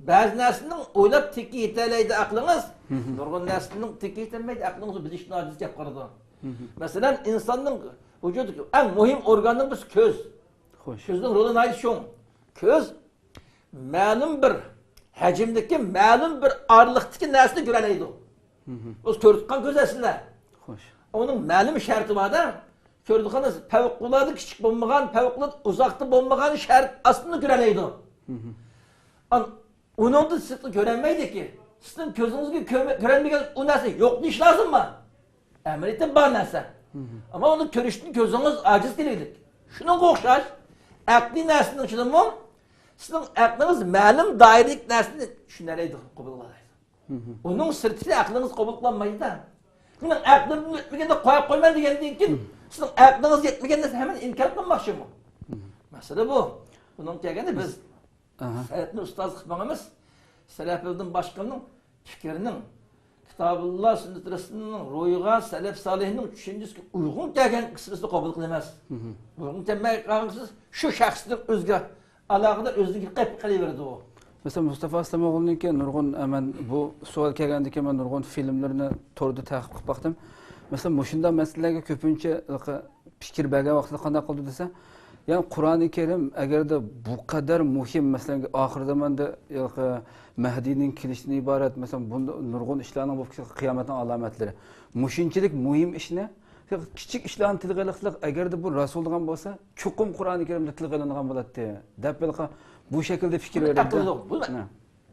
بەزى نەرسىنىڭ ئويلاپ تېكى يېتەلەيدۇ ئەقلىڭىز، نۇرغۇن نەرسىنىڭ تېكى يېتەلمەيدۇ، ئەقلىڭىز بىلىشتىن ئاجىز كەپ قالىدۇ. مەسىلەن، ئىنساننىڭ ۋۇجۇدىدىكى ئەڭ مۇھىم ئورگاننىڭ بىرسى كۆز. خوش. كۆزنىڭ رولى ناھايىتى چوڭ. كۆز مەلۇم بىر ھەجىمدىكى، مەلۇم بىر ئارىلىقتىكى نەرسىنى كۆرەلەيدۇ. ئۇ كۆرۈۋاتقان كۆز ئەسلىدە. خوش. ئۇنىڭ مەلۇم شەرتى بار-دە. كۆرىدىغىنىڭىز پەۋقۇلئاددە كىچىك بولمىغان، پەۋقۇلئاددە ئۇزاقتا بولمىغان شەرت ئاستىدا كۆرەلەيدۇ. ئان-، ئۇنىڭدىن سىرتقا كۆرەلمەيدىكى. سىزنىڭ كۆزىڭىزگە كۆرمە-، كۆرەلمىگەن ئۇ نەرسە يوق دېيىش لازىممۇ؟ ئەمەلىيەتتە بار نەرسە. ئەمما ئۇنى كۆرۈشتىن كۆزىڭىز ئاجىز كېلىدۇ. شۇنىڭغا ئوخشاش، ئەقلىي نەرسىنىڭ ئىچىدىمۇ سىزنىڭ ئەقلىڭىز مەلۇم دائىرىلىك نەرسىنى چۈشىنەلەيدۇ، قوبۇل قىلالايدۇ. ئۇنىڭ سىرتىنى ئەقلىڭىز قوبۇل قىلالمايدۇ. مېنىڭ ئەقلىمدىن ئۆتمىگەندە قويۇپ قويىمەن دېگەندىن كېيىن، سىزنىڭ ئەقلىڭىز يەتمىگەن نەرسىنى ھەممىنى ئىنكار قىلماقچىمۇ؟ مەسىلە بۇ. بۇنىڭ كەلگەندە بىز ئاھا. سەلەپنى ئۇستاز قىلىپ ماڭىمىز. سەلەفىدىن باشقىنىڭ پىكرىنىڭ، كىتابۇللا، سۈننەت رەسۇلنىڭ روھىغا، سەلەف سالىھنىڭ چۈشەنچىسىگە ئۇيغۇن كەلگەن قىسمىسىنى قوبۇل قىلىمىز. مھم. ئۇيغۇن كەلمەي قالغان قىسمىسى شۇ شەخستىن ئۆزىگە ئالاقىدار، ئۆزىنىڭكى قېلىپ قېلىۋېرىدۇ ئۇ. مەسىلەن، مۇستافا ئىسلامئوغلۇنىڭكى نۇرغۇن، مەن بۇ سوئال كەلگەندىن كېيىن مەن نۇرغۇن فىلىملىرىنى توردا تەقىب قىلىپ باقتىم. مەسىلەن، مۇشۇنداق مەسىلىلەرگە كۆپىنچە پىكىر بەرگەن ۋاقتىدا قانداق قىلىدۇ دېسە، يەنى قۇرئانى كەرىم ئەگەردە بۇ قەدەر مۇھىم، مەسىلەن، ئاخىر زاماندا مەھدىينىڭ كېلىشىدىن ئىبارەت، مەسىلەن، بۇنداق نۇرغۇن ئىشلارنىڭ بولۇپ كېتىدىغان قىيامەتنىڭ ئالامەتلىرى. مۇشۇنچىلىك مۇھىم ئىشنى كىچىك ئىشلارنى تىلغا ئېلىقلىق، ئەگەردە بۇ رەسۇل دېگەن بولسا، چوقۇم قۇرئانى كەرىمدە تىلغا ئېلىنغان بولاتتى، دەپ ھېلىقى بۇ شەكىلدە پىكىر بۇنى بېرىلدى. ئەقىل يوق. بۇ ھە.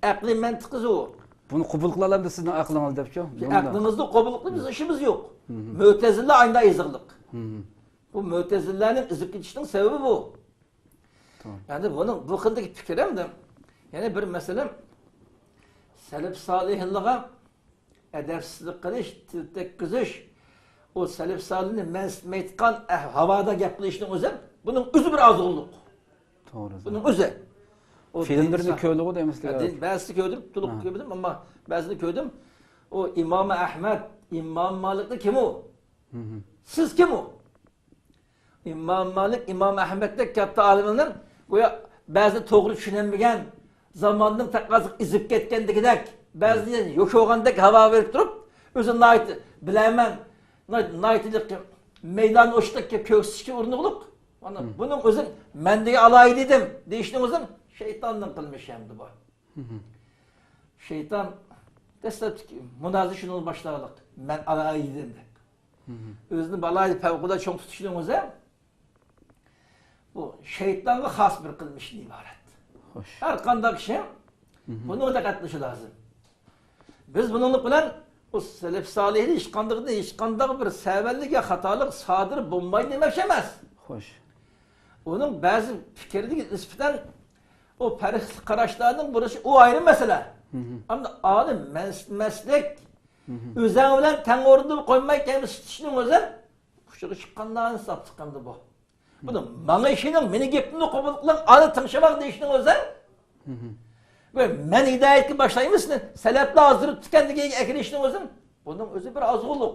ئەقلىي مەنتىقى زور. بۇنى قوبۇل قىلالامدۇ سىزنىڭ ئەقلىڭىز دەپچۇ؟ بۇنى ئەقلىڭىزنى قوبۇل قىلىپ بىز ئىشىمىز يوق. مھم. مۆتەزىلە ئاينا ئېزىقلىق. مھم. بۇ مۆتەزىلەنىڭ ئېزىپ كېتىشىنىڭ سەۋەبى بۇ. تامام. يەنى بۇنىڭ، بۇ خىلدىكى پىكىر ھەمدە يەنە بىر مەسىلە، سەلەف سالىھلىرىغا ئەدەپسىزلىك قىلىش، تىل تەگكۈزۈش، ئۇ سەلەف سالىھنى مەنسىتمەيدىغان ئەھ-، ھاۋادا گەپ قىلىشنىڭ ئۆزى، بۇنىڭ ئۆزى بىر ئازغۇنلۇق. توغرا. بۇنىڭ ئۆزى. ئۇ فىلىملىرىنى دىن سا-، كۆردىغۇ دەيمىز ھە، دىن، بەزىسى كۆردۈم، تولۇق ھە. كۆرمىدىم، ئەمما بەزىنى كۆردۈم. ئۇ ئىمام ئەھمەد، ئىمام مالىكنى كىم ئۇ؟ مھم. سىز كىم ئۇ؟ ئىمام مالىك، ئىمام ئەھمەدتەك كاتتا ئالىملار گويا بەزىدە توغرا چۈشىنەلمىگەن، زاماننىڭ تەقەززاسىغا ئېزىپ كەتكەندىكىدەك، بەزىدە يوشۇرغاندەك ھاۋا بېرىپ تۇرۇپ، ئۆزىنى ناھايىتى بىلەرمەن، ناھايىتى مەيدان ئوشۇقتەك كۆرسىتىشكە ئۇرۇنغۇلۇق. مانا مم. بۇنىڭ ئۆزى مەن دېگەن ئالاھىدە ئىدىم دېيىشنىڭ ئۆزى شەيتاننىڭ قىلمىشى ئەمدى بۇ. مم. شەيتان دەسلەپتىكى مۇنازىرە شۇنىڭدىن باشلانغانلىق. مەن ئالاھىدە ئىدىم دەپ. مم. ئۆزىنى بالايىدا پەۋقۇلئاددە چوڭ تۇتۇشنىڭ ئۆزى بۇ شەيتانغا خاس بىر قىلمىشتىن ئىبارەت. خوش. ھەر قانداق كىشى مم. بۇنىڭغا دىققەت قىلىشى لازىم. بىز بۇنىڭلىق بىلەن ئۇ سەلەف سالىھنى ھېچقانداق، ھېچقانداق بىر سەۋەنلىك يا خاتالىق سادىر بولمايدۇ دېمەكچى ئەمەس. خوش. ئۇنىڭ بەزى پىكىردىكى نىسبەتەن ئۇ پەرقلىق قاراشلارنىڭ بولۇشى ئۇ ئايرى مەسىلە. مم. ئەمما ئالىم مەنسىتمەسلىك، مم. ئۆزەڭ بىلەن تەڭ ئورۇندا قويماي كەمسىتىشنىڭ ئۆزى ئۇچىغا چىققانلارنى ھېساب چىققاندا بۇ. بۇنى ماڭا ئىشىنىڭ، مېنىڭ گېپىمنى قوبۇل قىلىڭ، ئانا تىڭشىماڭ دېيىشنىڭ ئۆزى. مم. بۇ مەن ھىدايەتكە باشلايمىز، سەلەپلەر ئازدۇرۇپتىكەن دېگەنگە ئەكىرىشنىڭ ئۆزى. بۇنىڭ ئۆزى بىر ئازغۇنلۇق.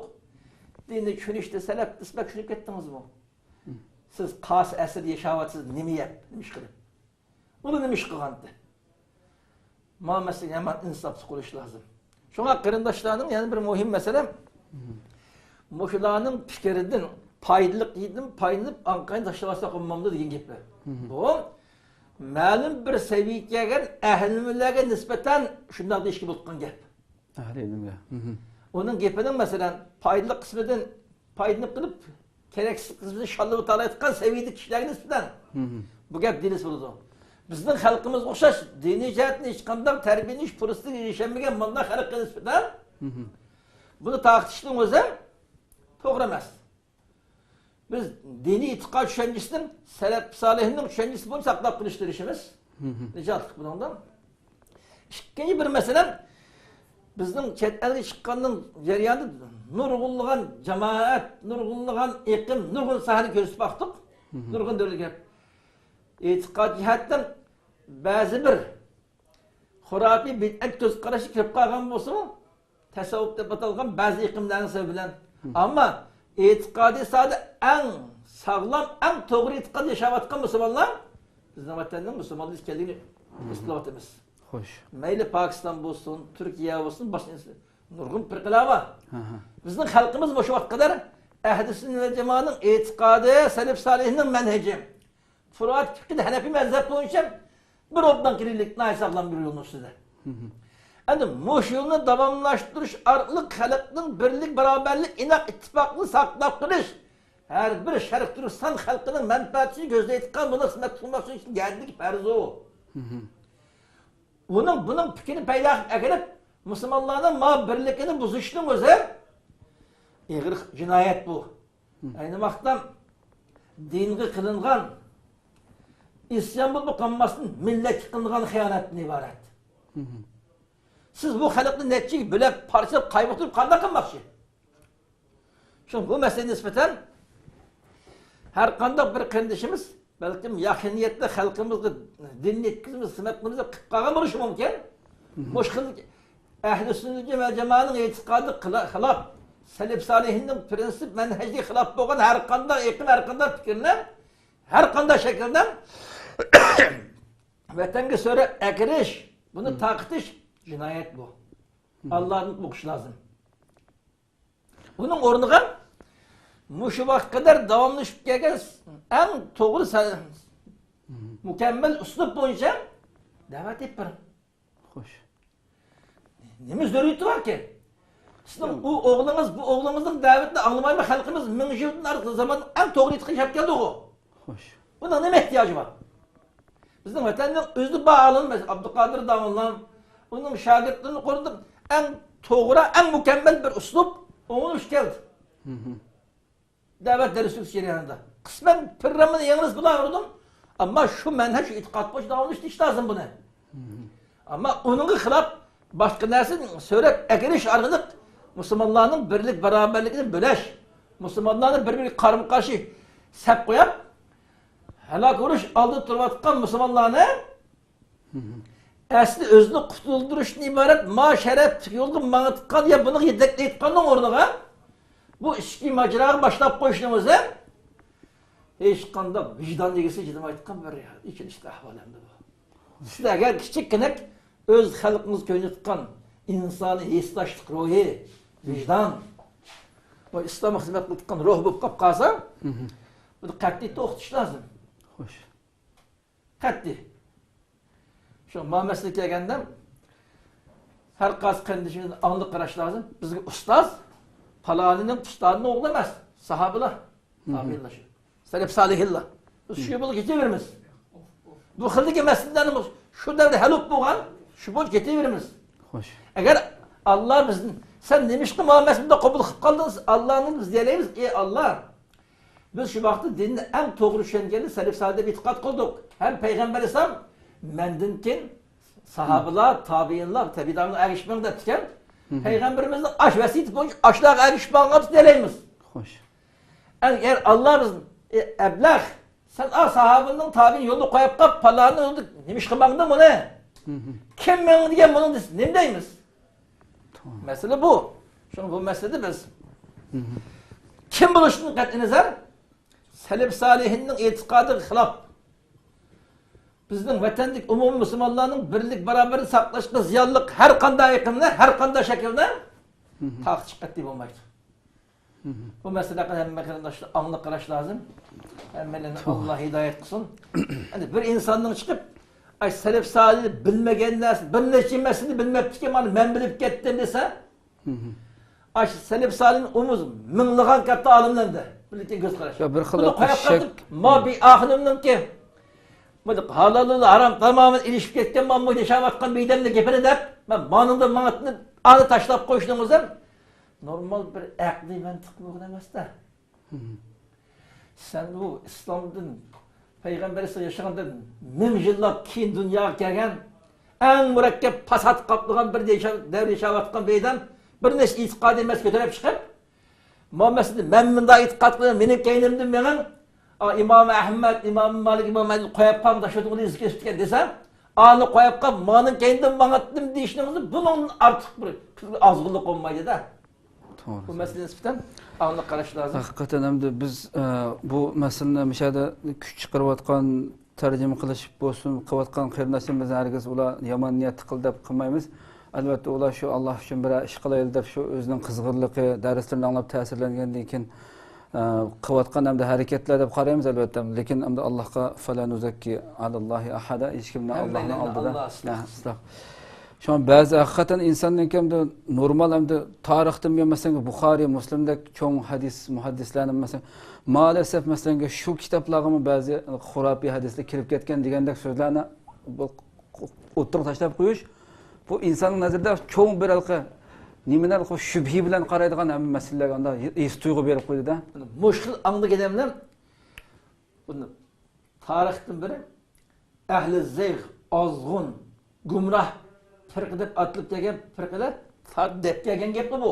دىننى چۈشىنىشتە سەلەپ دېسە بەك چۈشىنىپ كەتتىڭىزمۇ؟ مم. سىز قايسى ئەسىردە ياشاۋاتىسىز، نېمە يەپ، نېمە ئىش قىلىپ؟ ئۇلار نېمە ئىش قىلغانتى؟ ما مەسىلىگە ھامان ئىنساپلىق بولۇش لازىم. شۇڭا قېرىنداشلارنىڭ يەنە بىر مۇھىم مەسىلە، مم. مۇشۇلارنىڭ پىكرىدىن پايدىلىق يېتىم پايدىلىنىپ، ئاڭقاينى تاشلىۋالساق بولمامدۇ دېگەن گەپلەر. مم. بۇ مەلۇم بىر سەۋىيەگە كەلگەن ئەھلى ئىلىملەرگە نىسبەتەن شۇنداق دېيىشكە بولىدىغان گەپ. ئەھلى ئىلىمگە. مم. ئۇنىڭ گېپىنىڭ، مەسىلەن، پايدىلىق قىسمىدىن پايدىلىنىپ قېلىپ، كېرەكسىز قىسمىنى شاللىۋېتەلەيدىغان سەۋىيەدىكى كىشىلەرگە نىسبەتەن مم. بۇ گەپ دېيىلسە بولىدۇ. بىزنىڭ خەلقىمىزگە ئوخشاش دىنىي جەھەتتىن ھېچقانداق تەربىيەلىنىش پۇرسىتىگە ئېرىشەلمىگەن مۇنداق خەلققە نىسبەتەن مم. بۇنى تارقىتىشنىڭ ئۆزى توغرا ئەمەس. بىز دىنىي ئېتىقاد چۈشەنچىسىدىن سەلەپ سالىھنىڭ چۈشەنچىسى بويىچە ساقلاپ قېلىشقا تىرىشىمىز. مم. نىجاتلىق بۇنىڭدىن. ئىككىنچى بىر مەسىلە، بىزنىڭ چەت ئەلگە چىققاننىڭ جەريانىدا نۇرغۇنلىغان جامائەت، نۇرغۇنلىغان ئېقىم، نۇرغۇن ساھەنى كۆرسىتىپ باقتۇق. مم. نۇرغۇن دۆلەتلەر. ئېتىقاد جەھەتتىن بەزى بىر خۇراپىي بىدئەت كۆز قاراشى كىرىپ قالغان بولسىمۇ، تەسەۋۋۇپ دەپ ئاتالغان بەزى ئېقىملارنىڭ سەۋەبى بىلەن. مم. ئەمما ئېتىقادىي ساھەدە ئەڭ ساغلام، ئەڭ توغرا ئېتىقاد ياشاۋاتقان مۇسۇلمانلار بىزنىڭ ۋەتەننىڭ مۇسۇلمانلىرى ئىكەنلىكىنى مم. ئىسپاتلاۋاتىمىز. خوش. مەيلى پاكىستان بولسۇن، تۈركىيە بولسۇن، باشقا نۇرغۇن پىرقىلەر بار. ھە، ھە. بىزنىڭ خەلقىمىز مۇشۇ ۋاقىتقا قەدەر ئەھلى سۈننەت ۋەل جامائەنىڭ ئېتىقادى، سەلەف سالىھنىڭ مەنھەجى، فۇرۇئات پىقھىدە ھەنەفىي مەزھەپ بويىچە بىر ئوبدان كىرىلىك، ناھايىتى ساغلام بىر يولنىڭ ئۈستىدە. مم. ئەمدى مۇشۇ يولنى داۋاملاشتۇرۇش ئارقىلىق خەلقنىڭ بىرلىك، باراۋەرلىك، ئىناق، ئىتتىپاقلىقىنى ساقلاپ قېلىش ھەر بىر شەرقىي تۈركىستان خەلقىنىڭ مەنپەئەتىنى كۆزلەيدىغان بۇنداق خىزمەت قىلماق ئۈچۈن گەدىنىڭ پەرزى ئۇ. مم. ئۇنىڭ، بۇنىڭ پىكرىنى پەيدا قىلىپ ئەكىرىپ، مۇسۇلمانلارنىڭ ما بىرلىكىنى بۇزۇشنىڭ ئۆزى ئېغىر جىنايەت بۇ. مم. ئەينى ۋاقىتتا دىنغا قىلىنغان ئىسيان بولۇپ قالماستىن، مىللەتكە قىلىنغان خىيانەتتىن ئىبارەت. مم. سىز بۇ خەلقنى نەچچىگە بۆلۈپ، پارچىلاپ، قايمۇقتۇرۇپ قانداق قىلماقچى؟ شۇڭا بۇ مەسىلىگە نىسبەتەن ھەر قانداق بىر قېرىندىشىمىز بەلكىم ياخشى نىيەتتە خەلقىمىزگە دىن يەتكۈزىمىز، خىزمەت قىلىمىز دەپ قىلىپ قالغان بولۇشى مۇمكىن. مۇشۇ خىل ئەھلى سۈننەت ۋە جامائەتنىڭ ئېتىقادىغا خىلا-، خىلاپ، سەلەف سالىھىننىڭ پىرىنسىپ مەنھەجىگە خىلاپ بولغان ھەر قانداق ئېقىم، ھەر قانداق پىكىرنى، ھەر قانداق شەكىلدە ۋەتەنگە سۆرەپ ئەكىرىش، بۇنى تارقىتىش جىنايەت بۇ. ئاللادىن قورقۇش لازىم. بۇنىڭ ئورنىغا مۇشۇ ۋاقىتقا قەدەر داۋاملىشىپ كەلگەن ئەڭ توغرا سە-، مۇكەممەل ئۇسلۇب بويىچە دەۋەت ئېلىپ بېرىڭ. خوش. نېمە زۆرۈرىيىتى باركەن؟ سىزنىڭ ئۇ ئوغلىڭىز، بۇ ئوغلىڭىزنىڭ دەۋىتىنى ئاڭلىمايمۇ؟ خەلقىمىز مىڭ يىلدىن ئارتۇق زامان ئەڭ توغرا ئېيتقان ياشاپ كەلدىغۇ. خوش. بۇنىڭ نېمە ئېھتىياجى بار؟ بىزنىڭ ۋەتەننىڭ ئۆزىدە بار ئالىم، مەسىلەن، ئابدۇقادىر داموللام، ئۇنىڭ شاگىرتلىرىنى قۇردۇق. ئەڭ توغرا، ئەڭ مۇكەممەل بىر ئۇسلۇب ئوڭۇشۇپ كەلدى. دەۋەت دەرسلىك جەريانىدا. قىسمەن پىررەمىنى يېڭىلىس بىلەن ئۇردۇم. ئەمما شۇ مەنھەج، شۇ ئېتىقاد بويىچە داۋاملىشىش لازىم بۇنى. ئەمما ئۇنىڭغا خىلاپ باشقا نەرسىنى سۆرەپ ئەكىرىش ئارقىلىق مۇسۇلمانلارنىڭ بىرلىك باراۋەرلىكىنى بۆلەش، مۇسۇلمانلارنى بىر-بىرىگە قارىمۇ قارشى سەپ قويۇپ، ھالاك بولۇش ئالدىدا تۇرۇۋاتقان مۇسۇلمانلارنى ئەسلى ئۆزىنى قۇتۇلدۇرۇشتىن ئىبارەت ما شەرەپلىك يولغا ماڭىدىغان يا بۇنىڭغا يېتەكلەيدىغاننىڭ ئورنىغا بۇ ئىچكى ماجىراغا باشلاپ قويۇشنىڭ ئۆزى ھېچقانداق ۋىجدان ئىگىسى چىدىمايدىغان بىر ئېچىنىشلىق ئەھۋال ئەمدى بۇ. سىزدە ئەگەر كىچىككىنە ئۆز خەلقىڭىز كۆيۈنۈۋاتقان ئىنسانىي ھېسداشلىق روھى، ۋىجدان، بۇ ئىسلامغا خىزمەت قىلىدىغان روھ بولۇپ قاپ قالسا، بۇنى قەتئىي توختىتىش لازىم. خوش. قەتئىي. شۇ ما مەسىلە كەلگەندە، ھەر قايسى قېرىندىشىمىزنى ئاڭلىق قاراش لازىم. بىزگە ئۇستاز پالانىنىڭ ئۇستازىنىڭ ئوغلى ئەمەس، ساھابىلار، تابىئىنلار شۇ. سەلەف سالىھىنلار. بىز شۇ يولغا كېتىۋېرىمىز. بۇ خىلدىكى مەسىلىلەرنى شۇ دەۋردە ھەل بولۇپ بولغان، شۇ بويىچە كېتىۋېرىمىز. خوش. ئەگەر ئاللا بىزنى، سەن نېمىشقا ماۋۇ مەسىلىنى قوبۇل قىلىپ قالدىڭ؟ ئاللانى بىز دېيەلەيمىز، ئى ئاللا، بىز شۇ ۋاقىتتا دىننى ئەڭ توغرا چۈشەنگەننى سەلەف سالىھ دەپ ئېتىقاد قىلدۇق. ھەم پەيغەمبەر ئەلەيھىسسالام مەندىن كېيىن ساھابىلار، تابىئىنلار، تەبىئىي تابىئىنلارغا ئەگىشىپ مېڭىڭ دەپتىكەن. پەيغەمبىرىمىزنىڭ ئاش ۋەسىيىتى بويىچە ئاشلارغا ئەگىشىپ ماڭغان دېيەلەيمىز. خوش. ئەگەر ئاللا بىز، ئى ئەبلەخ، سەن ئا ساھابىنىڭ تابىئىن يولىدا قويۇپ قاپ، پالانى يولدا نېمە ئىشقا ماڭدىڭ بۇنى؟ كىم مېڭدى دېگەن بۇنىڭ دېسە، نېمە دەيمىز؟ توغرا. مەسىلە بۇ. شۇڭا بۇ مەسىلىدە بىز كىم بولۇشتىن قەتئىينەزەر، سەلەف سالىھىننىڭ ئېتىقادىغا خىلاپ، بىزنىڭ ۋەتەندىكى ئومۇمىي مۇسۇلمانلارنىڭ بىرلىك باراۋەرلىكىنى ساقلاشقا زىيانلىق ھەر قانداق ئېقىمنى، ھەر قانداق شەكىلنى تارقىتىش قەتئىي بولمايدۇ. بۇ مەسىلە ھەققىدە ھەممە قېرىنداشلار ئاڭلىق قاراش لازىم. ھەممىلەرنى توغرا. ئاللا ھىدايەت قىلسۇن. ئەمدى بىر ئىنساننىڭ چىقىپ، ئاي، سەلەف سالىھ بىلمىگەن نەرسە، بىر نەچچە مەسىلىنى بىلمەپتىكەن، مانا مەن بىلىپ كەتتىم دېسە، ئاي، سەلەف سالىھ ئۇمۇز مىڭلىغان كاتتا ئالىملەردە بىر كۆز قاراش. يا، بىر خىل بۇنى قويۇپ قېتىش قالدىم. شەك. ما بى ئاخىنىمنىڭكى بۇ ھالال ھارام تامامەن ئېلىشىپ كەتكەن، ما بۇ ياشاۋاتقان بىدەمنى گېپىنى دەپ، مەن مانىڭدا ماڭاتنى ئانى تاشلاپ قويۇشنىڭ ئۆزى نورمال بىر ئەقلىي مەنتىق بولغان ئەمەس-دە. سەن بۇ ئىسلامدىن، پەيغەمبەر ئەلەيھىسسالام ياشىغاندىن مىڭ يىللاپ كېيىن دۇنياغا كەلگەن، ئەڭ مۇرەككەپ پاسات قاپلىغان بىر ياشا-، دەۋر ياشاۋاتقان بىر ئادەم بىر نەچچە ئېتىقادىي مەسىلە كۆتۈرۈپ چىقىپ، ما مەسىلىدە مەن مۇنداق ئېتىقاد قىلىمەن، مېنىڭ كەينىمدىن مېڭىڭ، ئا، ئىمام ئەھمەد، ئىمام مالىك، ئىمام ئەھمەد قويۇپ قالما، تاشلىدىڭ دېسە كەتتىكەن دېسە، ئانى قويۇپ قال، مانىڭ كەينىدىن ماڭاتتىم دېيىشنىڭىزى بۇنىڭدىن ئارتۇق بىر ئازغۇنلۇق بولمايدۇ-دە. توغرا. بۇ مەسىلىگە نىسبەتەن ئاڭلىق قاراش لازىم. ھەقىقەتەن ئەمدى بىز، ئە، بۇ مەسىلىنى مۇشۇ يەردە كۈچ چىقىرىۋاتقان، تەرجىمە قىلىش بولسۇن، قىلىۋاتقان قېرىنداشلىرىمىزنى ھەرگىز ئۇلار يامان نىيەتتە قىل دەپ قىلمايمىز. ئەلۋەتتە، ئۇلار شۇ ئاللا ئۈچۈن بىرەر ئىش قىلايلى دەپ، شۇ ئۆزىنىڭ قىزغىنلىقى، دەرسلىرىنى ئاڭلاپ تەسىرلەنگەندىن كېيىن، ئە، قىلىۋاتقان ھەمدە ھەرىكەتلەر دەپ قارايمىز، ئەلۋەتتە. لېكىن ئەمدى ئاللاھقا، فەلا نۇزەككى ئەلەللاھى ئەھەدە، ھېچكىمنى ئاللاھنىڭ ئالدىدا، ئاللا ئىسلاھ. شۇڭا بەزى ھەقىقەتەن ئىنساننىڭكى ئەمدى نورمال ئەمدى تارىختىن بۇيان، مەسىلەن، بۇخارىي، مۇسلىمدەك چوڭ ھەدىس مۇھەددىسلەرنىڭ، مەسىلەن، مائەلەسەف، مەسىلەن، شۇ كىتابلارغىمۇ بەزى خۇراپىي ھەدىسلەر كىرىپ كەتكەن دېگەندەك سۆزلەرنى بۇ ئوتتۇرىغا تاشلاپ قويۇش، بۇ ئىنساننىڭ نەزىرىدە چوڭ بىر ھېلىقى نېمىنى ھېلىقى شۈبھە بىلەن قارايدىغان ھەممە مەسىلىلەرگە ئانداق ھېس تۇيغۇ بېرىپ قويىدۇ-دە. مۇشۇ خىل ئاڭلىغىنىمنى بۇنى تارىختىن بېرى ئەھلى زەيغ، ئازغۇن، گۇمراھ پىرقە دەپ ئاتىلىپ كەلگەن پىرقىلەر تارىختا دەپ كەلگەن گەپلا بۇ.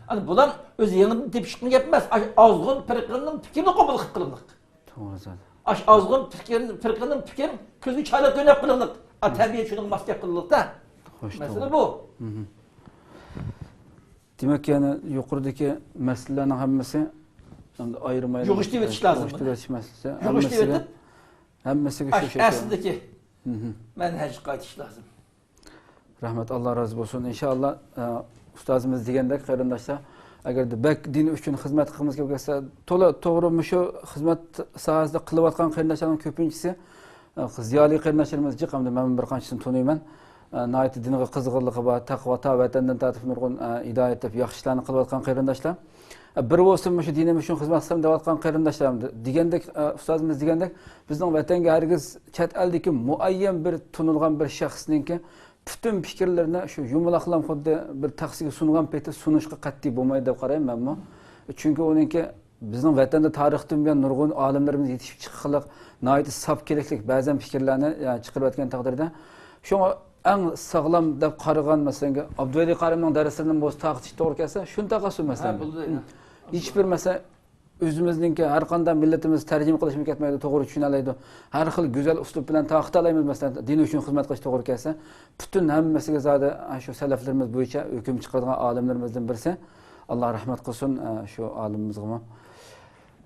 ئەنە بۇلار ئۆزى يېڭىدىن تېپىپ چىققان گەپ ئەمەس. ئاشۇ ئازغۇن پىرقىنىڭ پىكرىنى قوبۇل قىلىپ قىلىملىق. توغرا سۆز. ئاش ئازغۇن پىكىر، پىرقىنىڭ پىكىر، كۆزگە چايلاپ كۆرۈنۈپ قېلىڭلىق. ئا، تەبىئەت شۇنىڭغا ماس كەپ قېلىڭلىق-دە. خوش، مەسىلە توغرا. بۇ. مھم. دېمەك، يەنە يۇقىرىدىكى مەسىلىلەرنىڭ ھەممىسى ئەمدى ئايرىم-ئايرىم يىغىشتۇرۇۋېتىش لازىم. يىغىشتۇرۇۋېتىش مەسىلىسى. يىغىشتۇرۇۋېتىپ، ھەممىسىگە، ھەممىسىگە شۇ ئاش شەكىل. ئەسلىدىكى مھم. مەنھەجگە قايتىش لازىم. رەھمەت، ئاللا رازى بولسۇن. ئىنشائاللا، ئە، ئۇستازىمىز دېگەندەك، قېرىنداشلار، ئەگەردە بەك دىن ئۈچۈن خىزمەت قىلغىمىز كېلىپ كەتسە، تولا توغرا مۇشۇ خىزمەت ساھەسىدە قىلىۋاتقان قېرىنداشلارنىڭ كۆپىنچىسى، ئە، زىيالىي قېرىنداشلىرىمىز جىق، ئەمدى مەن بىر قانچىسىنى تونۇيمەن. ئە، ناھايىتى دىنغا قىزغىنلىقى بار، تەقۋا، تا ۋەتەندىن تارتىپ نۇرغۇن، ئە، ھىدايەت دەپ ياخشى ئىشلارنى قىلىۋاتقان قېرىنداشلار. بىر بولسا مۇشۇ دىنىم ئۈچۈن خىزمەت قىلسام دەۋاتقان قېرىنداشلار دېگەندەك، ئۇستازىمىز دېگەندەك، بىزنىڭ ۋەتەنگە ھەرگىز چەت ئەلدىكى مۇئەييەن بىر تونۇلغان بىر شەخسنىڭكى پۈتۈن پىكىرلىرىنى شۇ يۇمىلاقلام خۇددى بىر تەخسىگە سۇنغان پېتى سۇنۇشقا قەتئىي بولمايدۇ دەپ قارايمەن مەنمۇ. چۈنكى ئۇنىڭكى بىزنىڭ ۋەتەندە تارىختىن بۇيان نۇرغۇن ئالىملىرىمىز يېتىشىپ چىققانلىق ناھايىتى ساپ كېرەكلىك بەزەن پىكىرلەرنى، يا، چىقىرىۋەتكەن تەقدىردە، شۇڭا ئەڭ ساغلام دەپ قارىغان، مەسىلەن، ئابدۇۋەلى قارىمنىڭ دەرسلىرىدىن بولسا تارقىتىش توغرا كەلسە، شۇنى تارقاتسۇن، ھە، مەسىلەن. بولىدۇ، ھە. ھېچبىر، مەسىلەن، ئۆزىمىزنىڭكى ھەر قانداق مىللىتىمىز تەرجىمە قىلىشمۇ كەتمەيدۇ، توغرا چۈشىنەلەيدۇ. ھەر خىل گۈزەل ئۇسلۇب بىلەن تارقىتالايمىز، مەسىلەن، دىن ئۈچۈن خىزمەت قىلىش توغرا كەلسە، پۈتۈن ھەممىسىگە زادى شۇ سەلەفلىرىمىز بويىچە ھۆكۈم چىقىرىدىغان ئالىملىرىمىزدىن بىرسى. ئاللا رەھمەت قىلسۇن، ئە، شۇ ئالىمىمىزغىمۇ.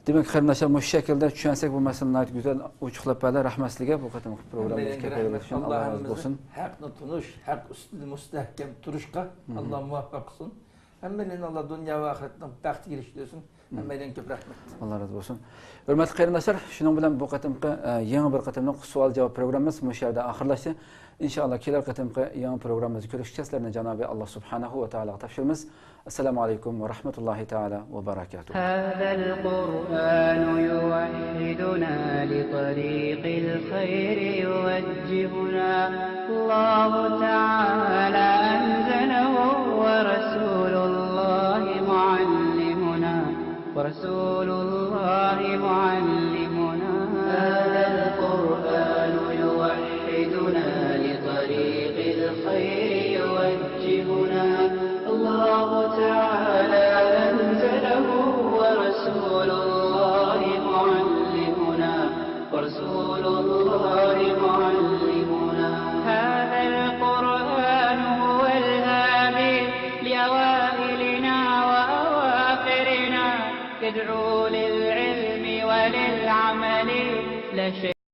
دېمەك، قېرىنداشلار، مۇشۇ شەكىلدە چۈشەنسەك، بۇ مەسىلىنى ناھايىتى گۈزەل ئوچۇقلاپ بەردى. رەھمەت سىزگە بۇ قېتىمقى پروگراممىمىزغا كەپ كەلگىنىڭىز ئۈچۈن. ئاللا رازى بولسۇن. ھەقنى تونۇش، ھەق ئۈستىدە مۇستەھكەم تۇرۇشقا ئاللا مۇۋەپپەق قىلسۇن. ھەممىلەرنى ئاللا دۇنيا ۋە ئاخىرەتنىڭ بەختىگە ئېرىشتۈرسۇن. ھەممەيلەنگە كۆپ رەھمەت. ئاللا رازى بولسۇن. ھۆرمەتلىك قېرىنداشلار، شۇنىڭ بىلەن بۇ قېتىمقى، ئە، يېڭى بىر قېتىملىق سوئال جاۋاب پروگراممىمىز مۇشۇ يەردە ئاخىرلاشتى. ئىنشائاللا، كېلەر قېتىمقى يېڭى پروگراممىمىزدا كۆرۈشكىچە سىلەرنى جانابى ئاللا سۇبھانەھۇ ۋە تائالاغا تاپشۇرىمىز. السلام عليكم ورحمة الله تعالى وبركاته. هذا القرآن يوحدنا لطريق الخير يوجهنا. الله تعالى أنزله ورسول الله معلمنا. ورسول الله معلمنا. هذا القرآن يوحدنا لطريق الخير يوجهنا. الله تعالى أنزله ورسول الله معلمنا. ورسول الله معلمنا. هذا القرآن هو الهادي لأوائلنا وأواخرنا. يدعو للعلم وللعمل. لا شيء